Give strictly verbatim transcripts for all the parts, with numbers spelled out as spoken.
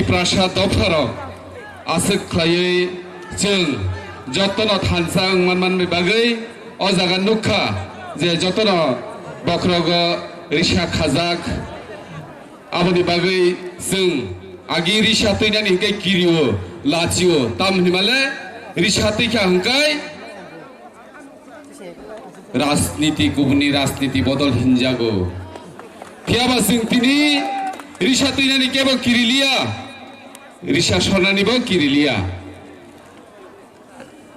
Tiprasa dopharok aswk khlaiwi chwng jotono thansa wng manmani bagwi o jaga nukha je jotono bokhorogo risa khajak. Aboni bagwi chwng agi risa twinani hwnkhe kirio, lachio, tamni hwnmale risa twikha hwnkhe rajniti, kubuni rajniti bodol hinjago. Phiyaba chwng tini risa twinani kebo kiriliya, risa sornanibo kiriliya.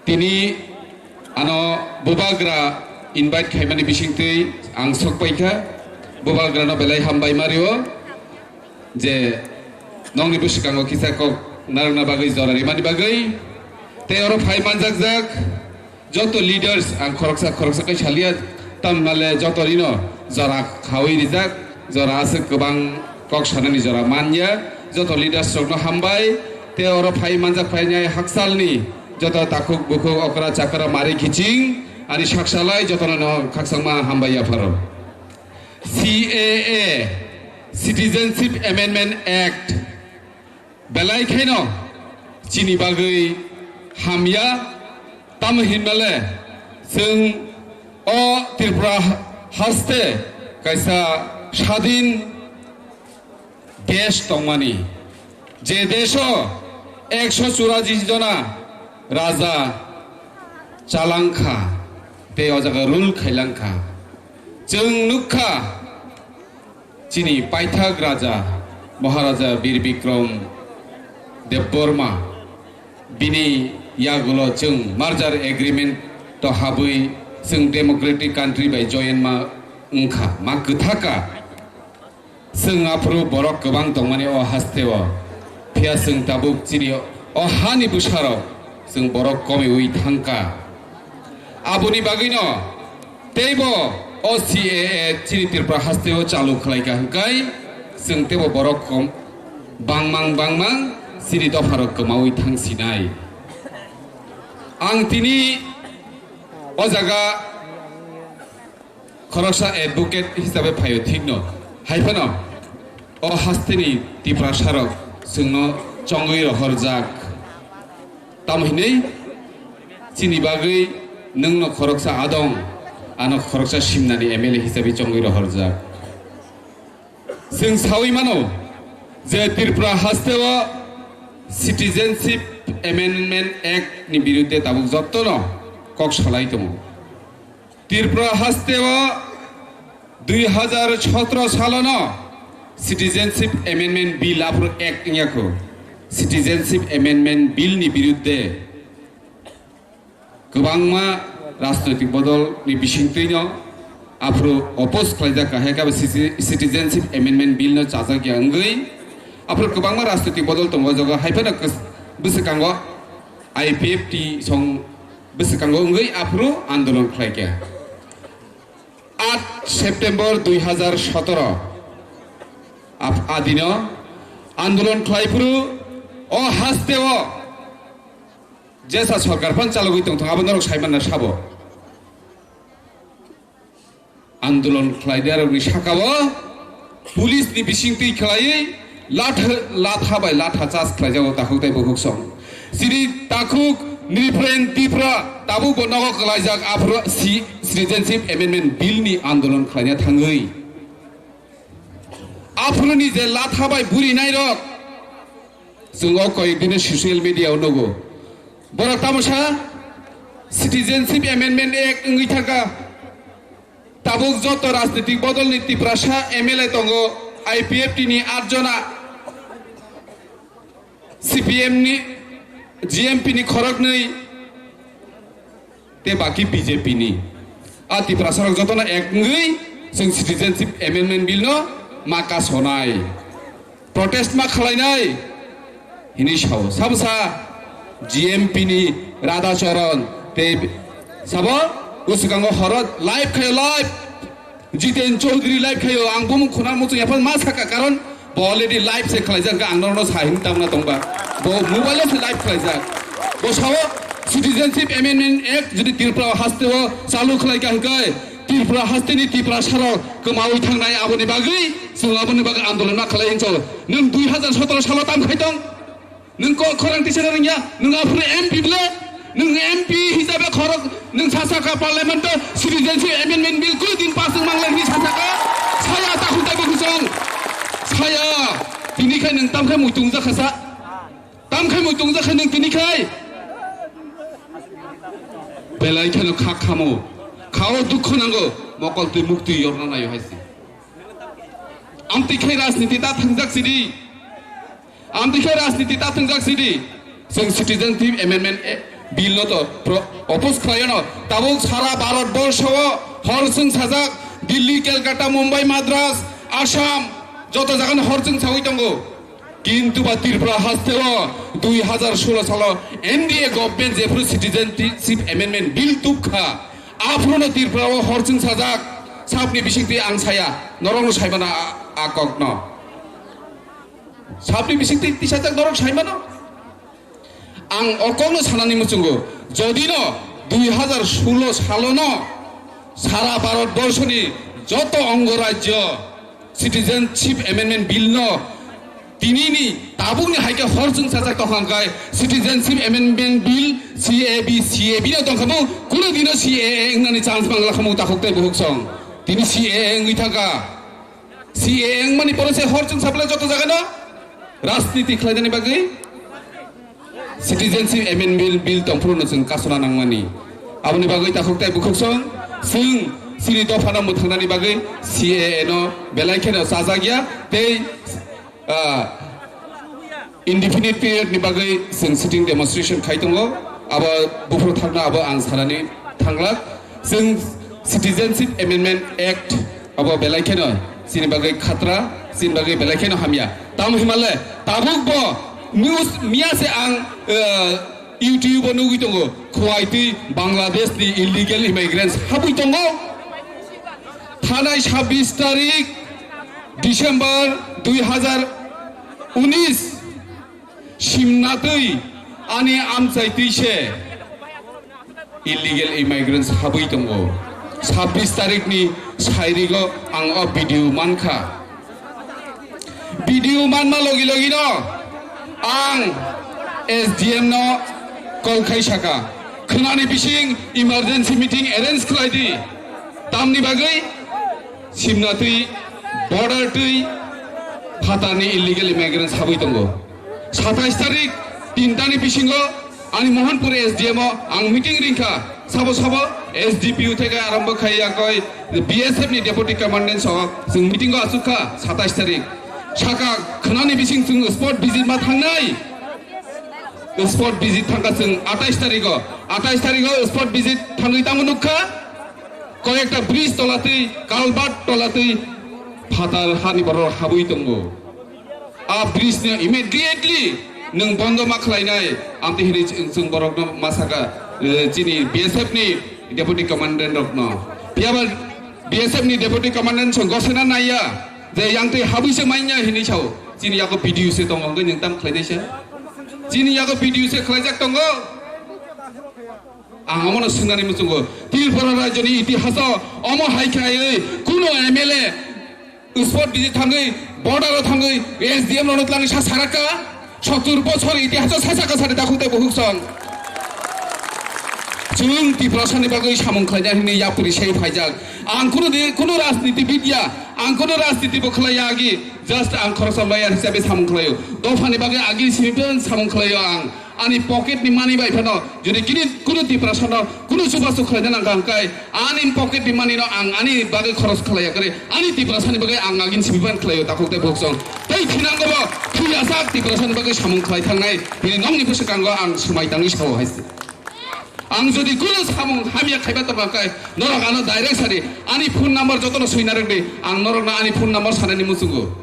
Tini ano bubagra invite khaimani bisingtwi ang sokpaikha. Bubagrano belai hambai mario je nongni bwskango kisa kok narwkna bagwi jora rimani bagwi. Tei oro phai manjakjak joto leaders, ang khoroksa khoroksa kai salia, tamni hwnmale joto rino jora khawi rijak, jora aswk kwbang kok sanani jora manya. Joto leaders rokno hambai, tei oro phai manjak phainai haksalni joto takhuk bukhuk okra chakra mari kiching ani saksalai jotono no khakchangma hambai yapharo. C A A, Citizenship Amendment Act, belai khaino chini bagwi hamya, tamo hinmale chwng o Tripura haste kaisa sadin desh tongmani, je desho ekso churaji jona raja chalangkha tei o jaga rule khailangkha. Chwng nukha chini paithak raja Maharaja Bir Bikram Debbarma, bini yagulo chwng merger agreement to habwi chwng democratic country bai join ma wngkha, ma kwthaka. Chwng aphuru borok kwbang tongmani o hasteo, phiya chwng tabuk chini o hani bwsarok chwng borok komiwi thangkha. Aboni bagwino teibo o C A A chini Tripura hasteo chalu khlaikha hwnkhe chwng teibo borok kom bangmang bangmang chini dopharok kwmawi thangsinai. Ang tini o jaga khoroksa advocate hisabe phaio thikno, hai phano o hasteni Tiprasarok chwngno chongwi rohorjak. Tamo hinwi chini bagwi nwngno khoroksa adong, ano khoroksa simnani M L A hisabe chongwi rohorjak. Chwng sawi mano je Tripura hasteo Citizenship Amendment Act ni birudde tabuk jottono kok salai tongo. Tripura hasteo dui hazar sotro salono Citizenship Amendment Bill aphuru Act wngya kho. Citizenship Amendment Bill ni birudde kwbangma rajnoitik bodol ni bisingtwino aphuru oppose khlaijak kha, hai khe bo Citi-, Citizenship Amendment Bill no chajak ya wngwi aphuru kwbangma rajnoitik bodol tongo, o jaga hai phano kws-, bwswkango I P F T song bwswkango wngwi aphuru andolon khlaikha. Aat September dui hazar sotoro ap-, adino andolon khlaiphuru o hasteo jesa sorkar phan chalogwi tongthok, abo norok saimanna sabo. Andolon khlaidiarokni sakao police ni bisingtwi khlaiwi latha, latha bai latha charge khlaijago takhuk tei bukhuk song. Chini takhuk Nriphrain Tipra tabuk bo nogo kwlaijak aphuru si-, Citizenship Amendment Bill ni andolon khlaina thangwi. Aphuruni je latha bai burinairok, chwng o koyekdini social media o nugo. Borok tamo sa Citizenship Amendment Act wngwi thangkha. Tabuk joto rajnitik bodolni Tiprasa M L A tongo, I P F T ni aat jona, C P M ni, G M P ni khoroknwi, tei baki B J P ni. A Tiprasarok jotono ek wngwi chwng Citizenship Amendment Bill no ma kasonai. Protest ma khlainai hinwi sao. Sabo sa G M P ni Radha Charan tei sabo bwswkango horo live khaio, live. Jiten Chaudhary live khaio, ang bumung khuna muchung yaphang ma saka, karon bo already live se khlaijak, ang norokno sa hin tamna tongba. Bo mobile se live khlaijak. Bo sao Citizenship Amendment Act jodi Tripura hasteo chalu khlaika hwnkhe Tripura hasteni Tiprasarok kwmawi thangnai, aboni bagwi chwng aboni bagwi andolon ma khlai hinso. Nwng dui hazar sotoro salo tam khai tong? Nwng ko-, khorang tisana rwngya? Nwng aphuru M P bwle? Nwng M P hisabe khorok nwng sasaka parliament o citizenship amendment bill kunu din pass wng manglai hinwi sasaka? Saya takhuk taibo khusong. Saya. Tini khai nwng tam khai muitung jakha sa? Tam khai muitung jakha nwng tini khai? Belai kheno kha khamo. Khao dukho nango. Mokol twi muk twi yorna nayo hai se. Amtwi khai rajniti ta thangjak sidi. Amtwi khai rajniti ta thangjak sidi. Chwng citizenship amendment, eh, bill no to pro-, oppose khlaiyano. Tabuk sara Bharat borsho o hor chwng sajak, Delhi, Calcutta, Mumbai, Madras, Assam, joto jaga no hor chwng sawi tongo. Kintu ba Tripura haste o dui hazar solo salo N D A government jephru citizenship amendment bill tubkha, aphuru no Tripura o hor chwng sajak, sabni bisingtwi ang saya, norok no saimano a, a kok no. Sabni bisingtwi tisajak norok saimano. Ang o kokno sanani muchungo, jodi no dui hazar solo salo no sara Bharat borso ni joto ongo rajyo citizenship amendment bill no tini ni tabuk ni hai khe hor chwng sajak tongkha hwnkhe citizenship amendment bill C A B, C A B no tongkha bo, kuno dino C A A wngnani chance mangla khamu takhuk tei buhuk song. Tini C A A wngwi thangkha. C A A wngmani pore se hor chwng saplai joto jaga no rajniti khlainani bagwi citizenship amendment bill tongphuru no chwng kasuna nangmani. Aboni bagwi takhuk tei bukhuk song chwng chini dopha no mwthangnani bagwi C A A no belai kheno chajak ya tei, ah, indefinite period ni bagwi chwng sitting demonstration khai tongo. Abo buphuru thangna abo ang sanani thanglak. Chwng Citizenship Amendment Act abo belai kheno chini bagwi khatra, chini bagwi belai kheno hamya. Tamo himale tabuk bo news miya se ang, eh, YouTube o nugwi tongo, Khowai twi Bangladesh ni illegal immigrants habwi tongo. Thanai sabbish tarik December dui hazar unis, simna twi ani amchai twi se illegal immigrants habwi tongo. Sabbish tarik ni sairigo ang o video mankha. Video manma logi logi no ang S D M no call khai saka, khwnani bising emergency meeting arrange khlai di. Tamni bagwi simna twi, border twi phatarni illegal immigrants habwi tongo. Satais tarik tinta ni bisingo ani Mohanpur S D M o ang meeting ringkha. Sabo sabo S D P O theke arombo khai yakoi B S F ni deputy commandant so chwng meeting o achukha satais tarik. Saka khwnani bising chwng spot visit ma thangnai. Spot visit thangkha chwng atais tarigo. Atais tarigo spot visit thangwi tamo nukha. Koyekta bridge tolatwi, culvert tolatwi phatar hani borok habwi tongo. A bridge no immediately nwng bondo ma khlainai, amtwi hinwi chwng, chwng borokno ma saka, eh, chini B S F ni deputy commandant rokno. Phiyaba B S F ni deputy commandant chwng gosena naiya, je yang twi habwi se manya hinwi sao. Chini yago video se tongo, hwnkhe nwng tam khlainai se? Chini yago video se khlaijak tongo. Ang omono swngnani muchungo, Tripura rajyoni itihaso omo hai khlaiwi kuno M L A spot visit thangwi, border o thangwi S D M rokno twlangwi sa sarakha, sottur bochor itihaso sa saka sari dakhuk tei bukhuk song. Chwng Tiprasani bagwi samung khlaina hwnwi yapri sai phaijak. Ang kuno di, kuno rajnitibid ya, ang kuno rajniti bo khlaiya agi, just ang khoroksa lawyer hisabe samung khlaio. Dophani bagwi agi simi samung khlaio ang. Ani pocket ni money bai phano, jodi kini kuno Tiprasano kuno chubachu khlaina nangkha hwnkhe, ani pocket ni money no ang ani bagwi khoros khlaiya kare, ani Tiprasani bagwi ang agin simi ban khlaio, takhuk tei bukhuk song. Tei thinango bo thwi asak Tiprasani bagwi samung khlai thangnai, bini nokni bwskango ang swmai tangwi sao hai se. Ang jodi kuno samung hamya khaiba tongkha hwnkhe, norok ano direct sadi, ani phone number jotono swina rwdi, ang norokno ani phone number sanani muchungo.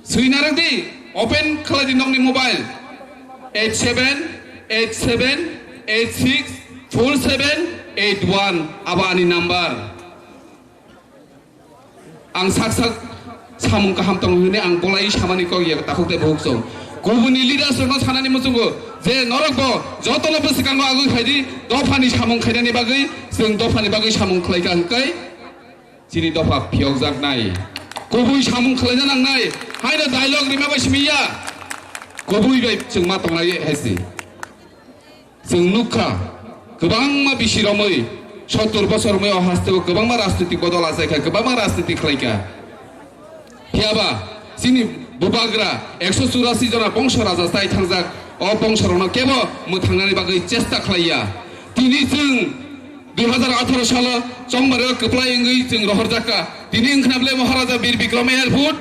Swina rwdi, open khlai di nokni mobile, eight seven eight seven eight six four seven eight one, abo ani number. Ang sak sak samung kaham tongo hwnwi ang bolai samani kok ya takhuk tei bukhuk song. Kubuni leaders rokno sanani muchungo, Je norok bo jotono bwswkango agwi phaidi, dophani samung khainani bagwi, chwng dophani bagwi samung khlaikha hwnkhe chini dopha phiyokjaknai. Kubui samung khlaina nangnai, haino dialogue rima bai simi ya. Kubui bai chwng ma tongnai hai se. Chwng nukha, kwbangma bisi romwi, sottor bosor romwi o hasteo kwbangma rajnitik bodol achaikha, kwbangma rajnitik khlaikha. Phiyaba chini bubagra ekso churasi jona bongso raja chai thangjak, o bongsorokno kebo mwthangnani bagwi chesta khlaiya. Tini chwng dui hazar atharo salo chongmari o kwplai wngwi chwng rohorjakha. Tini wngkhna bwle Maharaja Bir Bikram Airport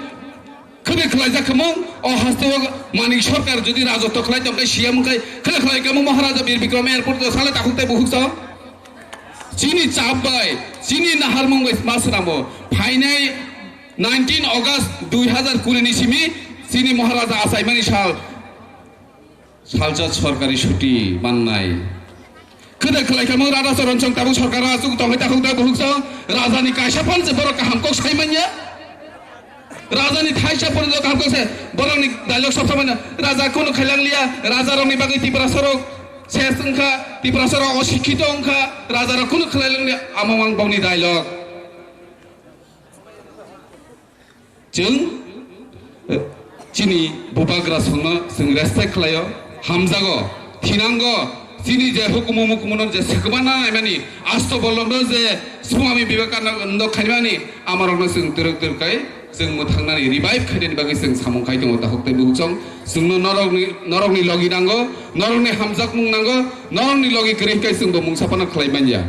khwde khlaijak khmung, o hasteo Manik Sarkar jodi rajotw khlai tongkhe C M wngkhe khwde khlai khmung Maharaja Bir Bikram Airport o sale takhuk tei bukhuk chao. Chini chap bai, chini naharmung bai ma swnamo. Phainai nineteen August dui hazar kuri ni simi chini Maharaja achaimani sal, salsa sorkari chuti mannai. Khwde khlai kamo Radha Charan chong tabuk sorkar o achuk tongwi takhuk da buhuk chong. Raja ni kaisa phan se borok kaham kok sai manya. Raja ni thaisa phan se kaham kok se borok ni dialogue sab samanya. Raja kunu khailang liya, raja rok ni bagwi Tiprasa rok ses wngkha, Tiprasa rok osikhito wngkha, raja rok kunu khailang liya, amo ang bokni dialogue. Chwng, eh, chini bubagra songno chwng respect khlaio, hamjago, thinango, chini je hukumu mukumuno je swkmana naimani, asto bolongno je Swami Vivekananda khaimani, amarokno chwng twrwk twrwk kai chwng mwthangnani revive khainani bagwi chwng samung khai tongo takhuk tei buhuk chong. Chwngno norokni, norokni logi nango, norokni hamjakmung nango, norokni logi kwrwi kai chwngbo mungsa phano khlai manya.